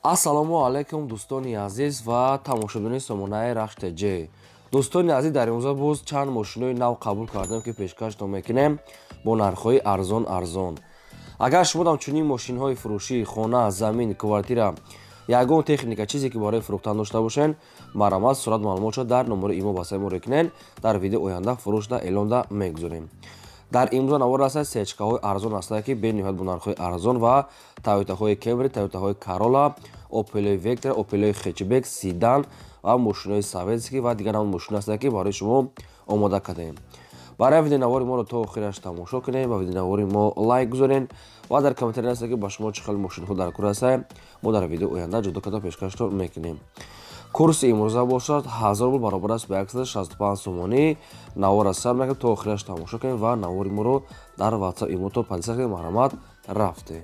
Ассалому алайкум, дӯстони азиз ва тамошобинони сомонаи Рахш ТЖ. Дӯстони азиз, дар имрӯза боз чанд мошинои нав қабул кардем, ки пешкаштон мекунем бо нархҳои арзон арзон. Агар шумо дам чунин мошинҳои фурӯшӣ, хона, замин, квартира, ягон техника, чизе ки барои фурӯхтан дошта бошен, марҳамат, сурат, маълумотшо дар номери имо ба саймо рекунен, дар видео оянда фурӯшда эълонда мегузорем. Дар имрӯза навор аст сечкаҳои арзон ҳастанд, ки бениҳоят бо нархҳои арзон ва Тойотаҳои Кемри, Тойотаҳои Карола, Опелои Вектра, Опелои Хэтчбек, седан ва мошинои советский ва дигар намуд мошино ҳастанд, ки барои шумо омода кардаем. Барои видеонавори моро то охираш тамошо кунед ва видеонавори мо лайк гузоред ва дар комментария ҳастед, ки ба шумо чӣ хел мошинҳо дар кор ҳастанд, мо дар видео оянда ҷудо карда пешкаштон мекунем. Курси имрӯза бошад 1000 рубл, баробар аст ба 165 сомонӣ. Навора сар мекунем, то охираш тамошо кунем ва навори моро дар WhatsApp имото подписать кунем. Марҳамат, рафте.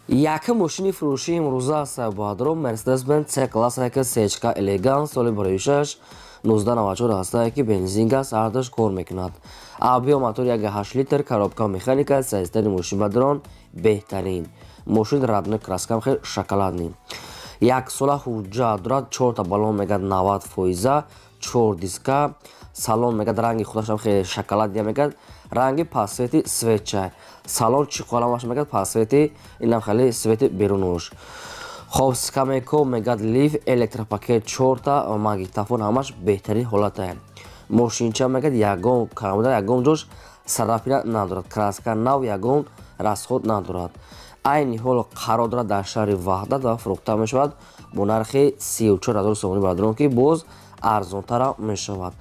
Якум мошини фурӯшии имрӯза аст, баъдро Mercedes-Benz C класс ки сечка элеганс, соли барои 1994 ҳастае, ки бензин, газ ҳардаш кор мекунад. Объём мотор 1,8 литр, коробка механика, состояние мошин бадрон беҳтарин. Мошин родной краска, хел шоколадный. Як сола ҳуҷҷат дорад, чорта баллон мегад 90 фоиза, чор диска, салон мегад ранги худашам хеле шоколадия мегад, ранги по цвети свеча. Салон чӣ қоламаш мегад по цвети инам хеле цвети берунуш. Хоб, скамейка мегад лифт, электропакет чорта, магнитофон, ҳамаш беҳтарин ҳолатае. Мошинча мегад ягон камуда, ягон ҷош царапина надорад, краска нав, ягон расход надорад. Айни ҳол қарор дорад дар шаҳри Ваҳдат ва фурӯхта мешавад бо нархи 34 000 сомонӣ, бародарон, ки боз арзонтара мешавад.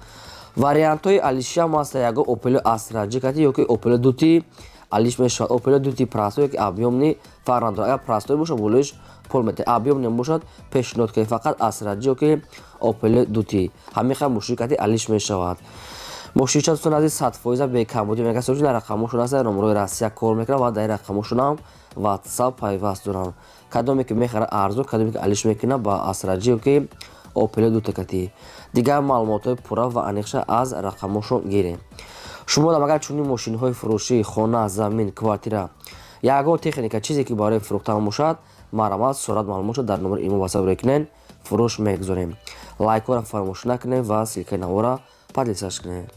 Вариантҳои алишиам ҳаста: ягон Опел Астра Ҷи ёки Опел Дути алиш мешавад. Опел Дути простой ёки объёмный, фарқ надорад. Агар простой бошад, болоиш пул метаҳад, объёмный бошад, пешниҳод кунед фақат Астра Ҷи ёки Опел Дути. Ҳамин хел мошини кати алиш мешавад. Мошинча, дӯстони азиз, 100% бекамбудӣ мегӯяд. Дар рақамошон аст, номерои Россия кор мекунад ва дар ин рақамошонам WhatsApp пайваст доранд. Кадоме ки мехарад арзон, кадоме ки алиш мекунад ба Астра Ҷи ёки Опел Дутакати. Дигар маълумотҳои пурра ва аниқша аз рақамошон гирем. Шумо агар чунин мошинҳои фурӯшӣ, хона, замин, квартира, ягон техника, чизе ки барои фурӯхтан бошад, марҳамат, сурат, маълумотшо дар номери имо WhatsApp рекунед, фурӯш мегузорем. Лайкҳоро фаромӯш накунед ва ссылкаи навора поделиться кунед.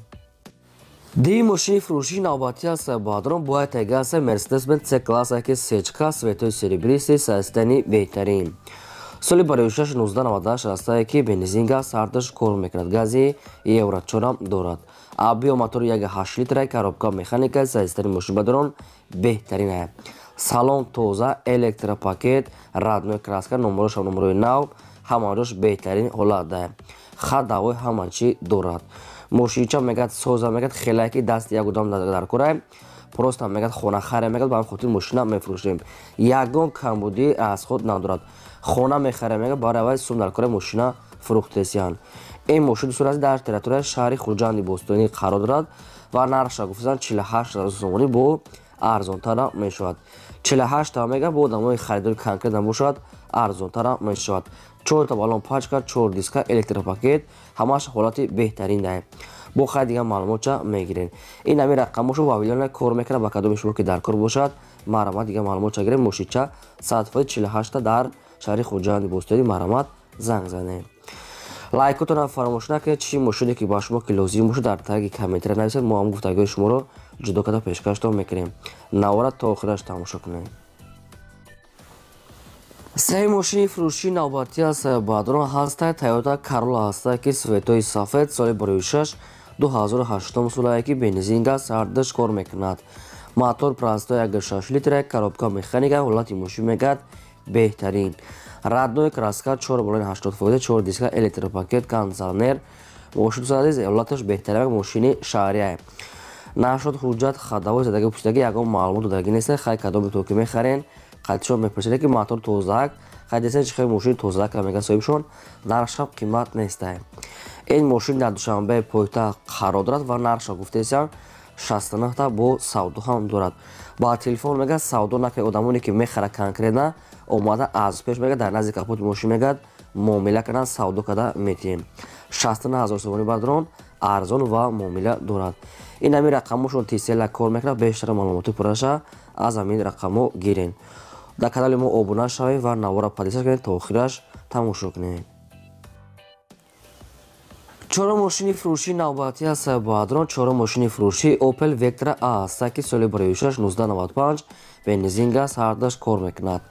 Дии мошини фурӯшии навбатӣ аст, баъдрон бояд тега аст Mercedes-Benz C класса ки сечка цветои серебристый, состояние беҳтарин. Соли бароишаш 1998 ҳастае, ки бензин, газ ҳардаш кор мекунад, гази Евро 4 дорад. Объём мотори 1,8 литра, коробка механика, состояние мошин бадрон беҳтарин. Салон тоза, электропакет, родной краска, номерош номерои нав, ҳамаҷош беҳтарин ҳолат дорад. Ходовой ҳама чӣ дорад. Мошинча мегад соза, мегад хелае ки дасти як одам дар кора, просто мегад хона харе, мегад ба ҳамин хотир мошина мефурӯшем. Ягон камбудӣ аз худ надорад. Хона мехаре, мегад барои аввал сум дар кора мошина фурӯхтесиянд. Ин мошин, дӯстони азиз, дар территорияи шаҳри Хуҷанди бостонӣ қарор дорад ва нархша гуфтан 48 000 сомонӣ, бо арзонтара мешавад. 48 та мега, бо одамои харидори конкретно бошад, арзонтара мешавад. Чорта баллон пачка, чор диска, электропакет, ҳамааш ҳолати беҳтарин даҳем. Бо хайр, дигар маълумотча мегирем. Ин ҳамин рақамошо вавилона кор мекунад. Ба кадоми шумо ки дар кор бошад, марҳамат, дигар маълумотча гирем. Мошинча 100% 48та дар шаҳри Хуҷанди бостонӣ, марҳамат, занг занем. Лайкотонам фаромӯш накунед. Чӣ мошине ки ба шумо ки лозим бошад, дар таги комментария нависед, мо ҳам гуфтагиҳои шуморо ҷудо карда пешкаштон мекунем. Навора то охираш тамошо кунед. Сеи мошини фурӯшии навбатӣ аст, баъдрон ҳаста Тойота Карола ҳаста, ки цветои сафед, соли бароишаш 2008 солае, ки бензин, газ ҳардаш кор мекунад. Мотор простой 1,6 литра, коробка механика, ҳолати мошин мегад беҳтарин. Родной краска, чор баллони 80%, чор диска, электропакет, кондиционер. Мошин, дӯстони азиз, ҳолаташ беҳтарин, мошини шаҳрия. Нашуд ҳуҷҷат, ходовой задаги пӯшидаги, ягон маълумот додагӣ нест. Хай, кадоме то ки мехарен, қадшон мепурсида, ки мотор тозаак. Хай, десен чи хел мошини тозаак мегӯяд соҳибшон, нархшам қимат нестай. Ин мошин дар Душанбе пойтахт қарор дорад ва нархша гуфтесиям 69та, бо савдо ҳам дорад. Ба телефон мегӯяд савдо накунед, одамоне ки мехара, конкретно омада аз пеш мегӯяд дар назди капоти мошин мегӯяд муомила кардан, савдо карда метиҳем. 69 000 сомонӣ, бародарон, арзон ва муомила дорад. Ин ҳамин рақамошон Тисела кор мекунад. Бештар маълумоти пурраша аз ҳамин рақамҳо гирен. Дар канали мо обуна шавед ва навора подписаться кунед то охираш тамошо кунед. Чорум мошини фурӯшии навбатӣ аст бадрон. Чорум мошини фурӯшӣ Opel Vectra A аст, ки соли 2006 1995 бензин газ ҳардаш кор мекунад.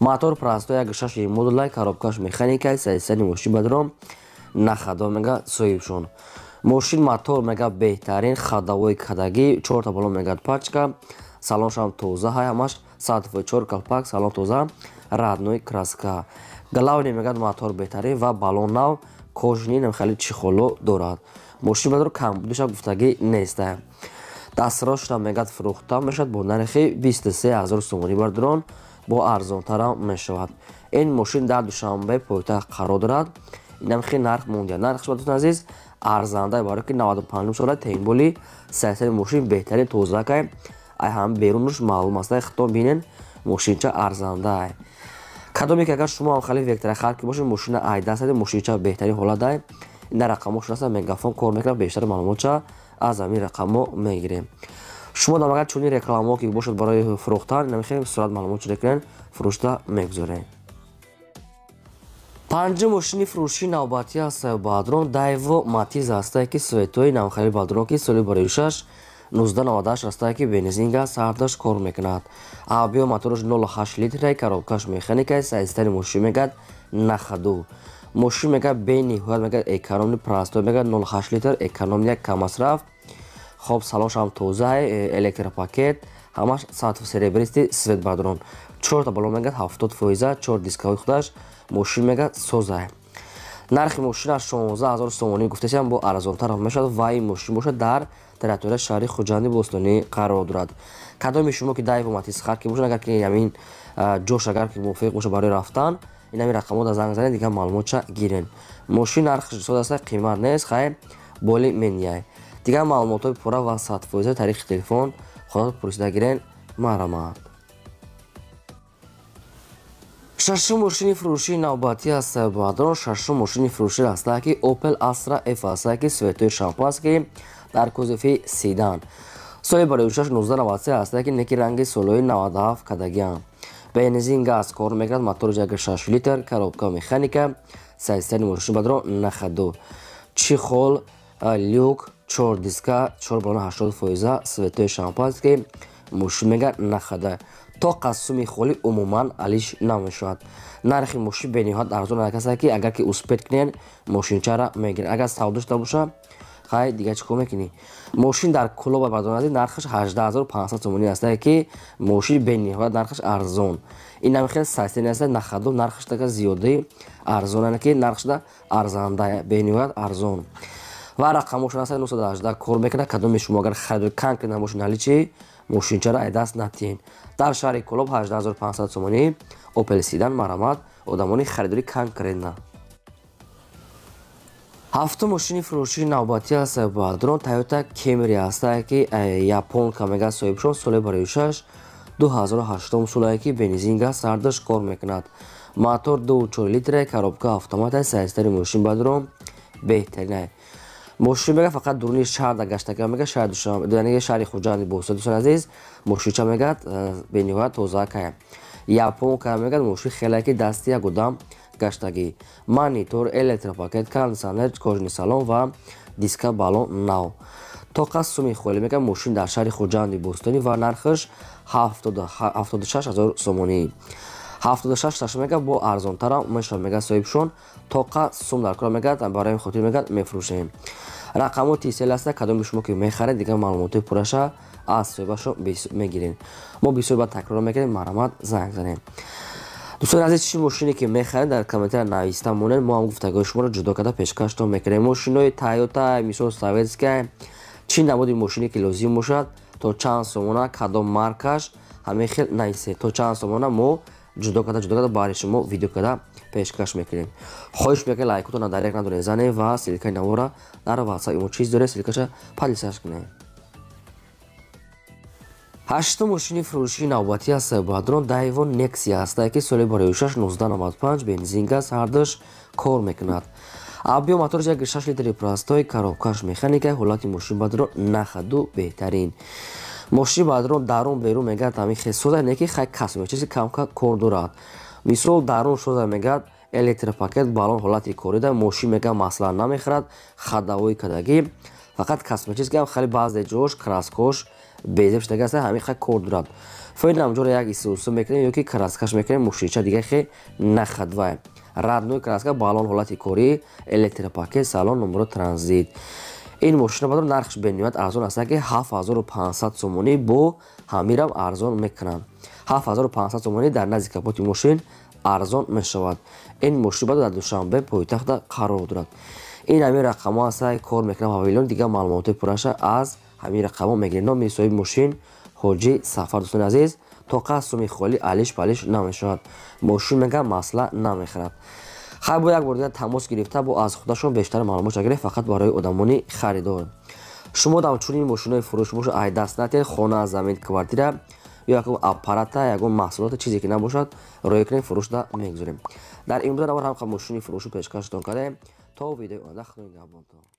Мотор простой 1.6 модулай, коробкаш механикай, сайсани мошин бадрон на ходу мега соҳибшон. Мошин мотор мега беҳтарин, ходовой кадагӣ, чорта балон мегад пачка, салоншам тоза ҳай, ҳамаш 104 калпак, салон тоза, родной краска. Главный мегад мотор беҳтарин ва балон нав, кожаный намхали чехоло дорад. Мошин бадро камбудиша гуфтагӣ нест. Дастрошта мегад фурӯхта мешавад бо нархи 23 000 сомонӣ бардрон, бо арзонтарам мешавад. Ин мошин дар Душанбе пойтахт қарор дорад. Инам хеле нарх мондия. Нархш дӯстони азиз арзанда, барои ки 95 сола темболи сайсари мошин беҳтарин тозакай. Ай ҳам берунуш маълум аст. Хитон бинен мошинча арзанда. Кадоме ки агар шумо ҳам хали Вектра хар ки бошед, мошина айдаст мошинча беҳтарин ҳолат. Ин рақамҳо аст, мегафон кор мекунад, бештар маълумотча аз ҳамин рақамҳо мегирем. Шумо дам агар чунин рекламаҳо ки бошад барои фурӯхтан, намехоҳем сурат маълумот чида кунед, фурӯшта мегузорем. Панҷум мошини фурӯшии навбатӣ аст бадрон Daewoo Matiz аст, ки светои навхари бадрон, ки соли 2006 1998 аст, ки бензин газ ҳардаш кор мекунад. Объём мотораш 0.8 литр, коробкаш механика, сайзтари мошин мегад на ходу. Мошин мегад бениҳоят мегад экономный простой, мегад 0.8 литр экономия каммасраф. Хоб салонш ҳам тоза, электропакет, ҳамаш серебристый свет бадрон. Чорта балон мегад 70%, чор дискаҳои худаш мошин мегад соза. Нархи мошин 16 000 сомонӣ гуфтасиам, бо арзонтар мешавад ва ин мошин бошад дар территорияи шаҳри Хуҷанди бостонӣ қарор дорад. Кадоми шумо ки Daewoo Matiz хар ки бошад, агар ки ҳамин ҷош агар ки мувофиқ бошад барои рафтан, ин ҳамин рақамҳо дар занг занед, дигар маълумотча гирен. Мошин нархаш сода аст, қимат нест, хайр боли менияй. Дигар маълумотҳои пурра ва 100% тариқи телефон худатон пурсида гирен. Марҳамат. Шашум мошини фурӯшии навбатӣ аст бадрон. Шашум мошини фурӯшӣ аст, ки Opel Astra F аст, ки светои шампанский дар кузови седан. Соли 2006 1993 аст, ки неки ранги солҳои 97 кадагиам. Бензин газ кор мекунад, мотор 1.6 литр, коробка механика, сайстани мошин бадрон на ходу. Чехол, люк, чор диска, чор балон 80%, светои шампанский, мошин мегад на ходу. То қасуми холи умуман алиш намешавад. Нархи мошин бениҳоят арзон аст, ки агар ки успеть кунед мошинчаро мегиред. Агар савдо шуда бошад, хай дигар чӣ кор мекунӣ? Мошин дар Кулоб бардон нархаш 18500 сомонӣ аст, ки мошин бениҳоят нархаш арзон. Ин ҳам хеле састен аст, на ходу нархаш така зиёдӣ арзон, ки нархаш арзанда, бениҳоят арзон. Ва рақамҳош аст 918 кор мекунад. Кадоми шумо агар харидори конкретно мошин наличи, мошинчаро ай даст натиҳед. Дар шаҳри Кулоб 18500 сомонӣ Opel седан. Марҳамат, одамони харидори конкретно. Ҳафтум мошини фурӯшии навбатӣ аст бадрон Toyota Camry аст, ки японка мегад соҳибшон, соли 2006 2008 солае, ки бензин газ ҳардаш кор мекунад. Мотор 2.4 литр, коробка автомат, сайзтари мошин бадрон беҳтарин. Мошин мега фақат дуруни шаҳр да гаштака мега, шаҳри Душанбе, яъне шаҳри Хуҷанди бостон. Дӯстони азиз, мошинча мегад бениҳоят тозакая. Японка мегад мошин хеле ки дасти як одам гаштагӣ. Монитор, электропакет, кондиционер, кожаный салон ва диска балон нав. Тоқа суми холи мегад мошин дар шаҳри Хуҷанди бостонӣ ва нархаш 76 000 сомонӣ. 76 таш мегад бо арзонтарам мешавад мегад соҳибшон. Тоқа сум дар кор мегад, барои ин хотир мегад мефурӯшем. Рақамҳо тисел аст, кадоми шумо ки мехаред, дигар маълумотҳои пурраша аз соҳибашо мегиред. Мо бисёр баъд такрор мекунем, марҳамат занг занед. Дӯстони азиз, чӣ мошине ки мехаред, дар комментария нависта монед, мо ҳам гуфтагои шуморо ҷудо карда пешкаштон мекунем. Мошинои Toyota, мисол советская, чӣ намуди мошине ки лозим бошад, то чанд сомона, кадом маркаш, ҳамин хел нависед. То чанд сомона мо ҷудо карда барои шумо видео карда пешкаш мекунем. Хоҳиш мекунем лайкотонро дар як надоред занед ва ссылкаи навора дар WhatsApp мо чиз доред, ссылкаша подписаться кунед. Ҳаштум мошини фурӯшии навбатӣ аст бадрон Daewoo Nexia аст, ки соли 2006 1995 бензин газ ҳардаш кор мекунад. Объём мотораш 1.6 литри простой, коробкаш механика, ҳолати мошин бадрон на ходу беҳтарин. Мошини бадрон дарун берун мегӯяд ҳамин хел соза, не ки хай косметически камка кор дорад. Мисол дарун соза мегӯяд, электропакет, баллон ҳолати корида, мошин мегӯяд масла намехӯрад, ходовой кадагӣ, фақат косметически ҳам хеле баъзе ҷош краскош безеб шудагӣ аст, ҳамин хай кор дорад. Фоида ҳамҷоро як исусу мекунем ё ки краскаш мекунем, мошинча дига хе нахадвай. Родной краска, баллон ҳолати корӣ, электропакет, салон, номеро транзит. Ин мошина бадор нархш бениҳоят арзон аст, ки 7500 сомонӣ бо ҳамирам арзон мекунанд. 7500 сомонӣ дар назди капоти мошин арзон мешавад. Ин мошин бадор дар Душанбе пойтахта қарор дорад. Ин ҳамин рақамҳо аст, кор мекунам павилон, дигар маълумоти пурраша аз ҳамин рақамҳо мегирем. Номи соҳиби мошин Ҳоҷӣ Сафар. Дӯстони азиз, тоқа суми холӣ алиш палиш намешавад. Мошин мегӯяд масла намехӯрад. Хай бо як бор дигар тамос гирифта бо аз худашон бештар маълумот гирифт, фақат барои одамони харидор. Шумо дам чунин мошинои фурӯш бошад, ай даст натиҳед, хона, замин, квартира ё ягон аппарата, ягон маҳсулота, чизе ки набошад, роя кунем, фурӯшда мегузорем. Дар имрӯза навор ҳам мошини фурӯшу пешкаштон кардем. То видеои оянда, Худо нигаҳбонтон.